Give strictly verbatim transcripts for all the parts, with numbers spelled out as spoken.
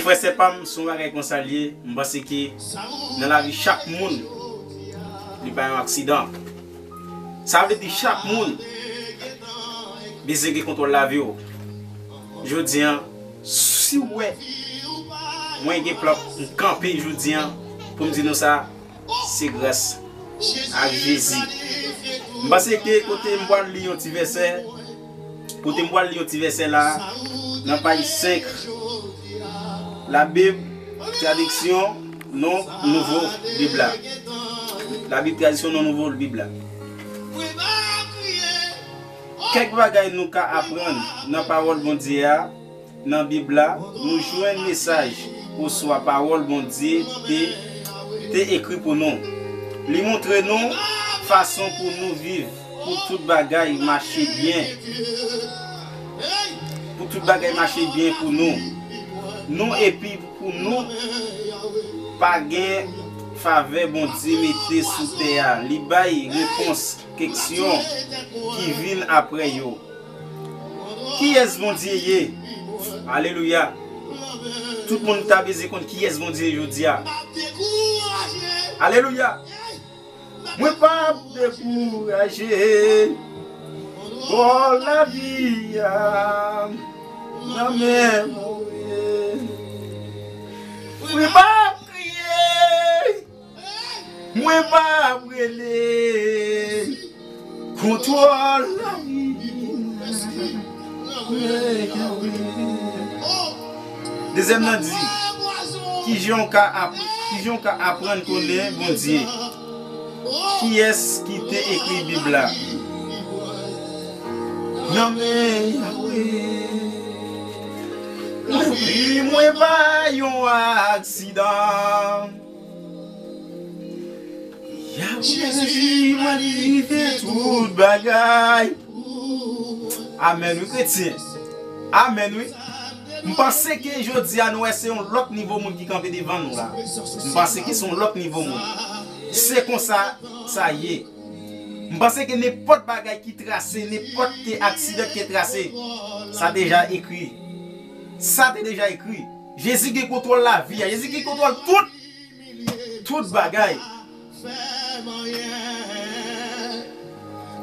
Frè sè pa m, se yon bagay konsa l ye. M panse ke nan lavi chak moun, li pa yon aksidan. Sa vle di chak moun bezwen gen kontwòl lavi w. Jodi a, si w wè mwen gen plan pou m kanpe jodi a pou m di nou sa, se gras ak Jezi. M panse ke kote m pral li yon ti vèsè, kote m pral li yon ti vèsè la, nan paj senk, Labib, tradiksyon non nouvo Bib la. Labib, tradiksyon non nouvo Bib la. Kèk bagay nou ka aprann nan pawòl Bondye a. Nan Bib la, nou jwenn mesaj oswa pawòl Bondye te, te ekri pou nou. Li montre nou fason pou nou viv, pou tout bagay mache byen. Pou tout bagay mache byen pou nou. Nou epi pou nou pa gen favè Bondye mete sou tè a. Li bay repons keksyon ki vin apre yo. Kiyès Bondye ye? Alelouya. Tout moun ta bezwen konn kiyès Bondye ye jodi a. Alelouya. Mwen p ap dekouraje. Bò lavi a nan men mwen. Mwen p ap kriye. Mwen p ap rele kontwòl lavi. Dezyèm nan di, kijan w ka ap, kijan w ka aprann konnen Bondye? Kiyès ki te ekri Bib la? Nan men Yahweh. Lavi mwen pa yon aksidan. Yahweh Jezi manifeste tout bagay. Amèn wi kretyen. Amèn wi. M panse ke jodi a nou wè se yon lòt nivo moun ki kanpe devan nou la. M panse ke se yon lòt nivo moun. Se konsa sa ye. M panse ke nenpòt bagay ki trase, nenpòt ke aksidan ki trase, sa deja ekri. Sa te deja ekri. Jezi gen kontwòl lavi a. Jezi gen kontwòl tout, tout bagay.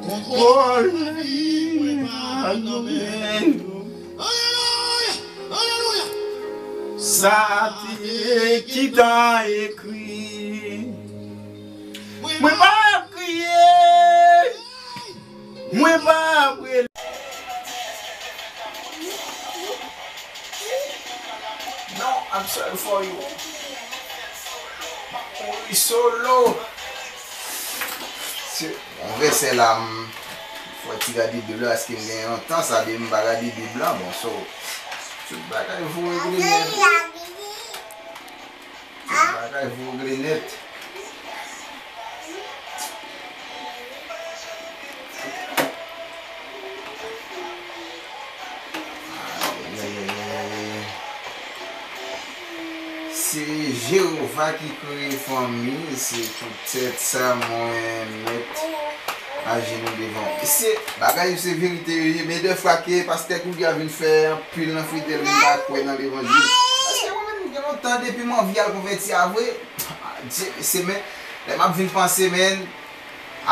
Kontwòl lavi a nan men nou. Sa te ki ta ekri. Mwen p ap kriye. Mwen p ap rele. No, I'm sorry for you. Mouri solo. Se yon vèsè la, m fè ti gade Bib la, paske m gen lontan sa de m pa gade Bib la, bon, so, tout bagay voye grenèt. Tout bagay vogle nèt. Ayayayayay. Se Jewova ki kreye fanmi, se poutèt sa mwen mèt ajenou devan w. Se bagay yo, se verite yo ye, men dèfwa ke pastè Koudya vin fè anpil nan Fidèl vin pa kwè nan levanjil. Paske mwen menm gen lontan depi m anvi al konvèti a vre. Dye mesye, men lè m ap vin panse, men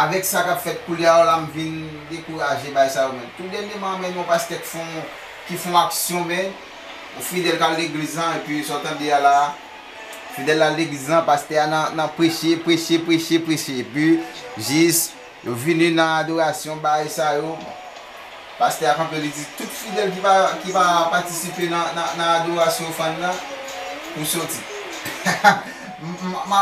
avèk sa k ap fèt koulye a la, m vin dekouraje bay sa yo, men tou dènyèman, men yon pastè k fè yon, ki fè yon aksyon, men yon fidèl k al legliz lan, epi sa w tande a la, fidèl la al legliz lan, pastè a nan, nan preche, preche, preche, preche, epi jis yo vini nan adorasyon, bagay sa yo. Pastè a kanpe, li di, tout fidèl ki pa, ki pa patisipe nan, nan, nan adorasyon ofrann nan, pou soti. M, m, m,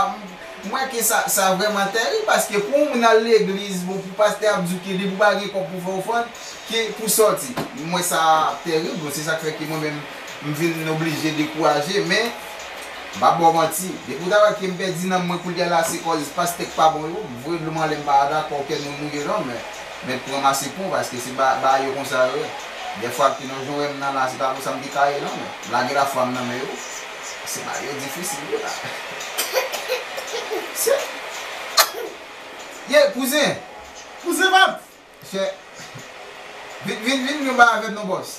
m wè ke sa, sa vrèman tèrib, paske pou yon moun al legliz, bon, pou pastè ap di w ke depi w pa gen kòb pou fè ofrann, ke pou soti. M wè sa tèrib, bon, se sa k fè ke mwen menm, m vin oblije dekouraje, men m p ap ba w manti. Depi w ta wè ke m pèdi nanm mwen koulye a la, se kòz pastè k pa bon yo. M voye dlo m anlè, m pa dakò kèk moun mouye non, men, men pran mase pon, paske se ba-, bagay yo konsa yo ye. Dèfwa ke nan jan w wè m nan la, se pa konsa m te ka ye non, men m lage lafwa m nan men yo. Se bagay yo difisil yo la. Se, ye, kouzen. Kouzen m ap Chè, vin, vin, vin, vin ba avè m non, bòs.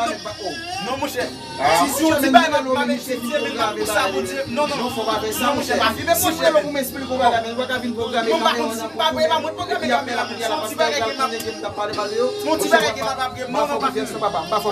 la, men pa, oh. Non, monchè. Si, si yon ti bagay m ap, m ap eksplike, men m ap pou sa, Bondye. Non, non. Non, fò pa fè sa, monchè. Si m rele w pou m eksplike w bagay, men ou pa ka vin pwograme kamera nan pou kounye a. Non, m pa konn si, pa vre, e pa mwen k pwograme kamera. Si yon ti bagay ke m ap, si yon ti bagay ke m ap ap, non, non, pa fè.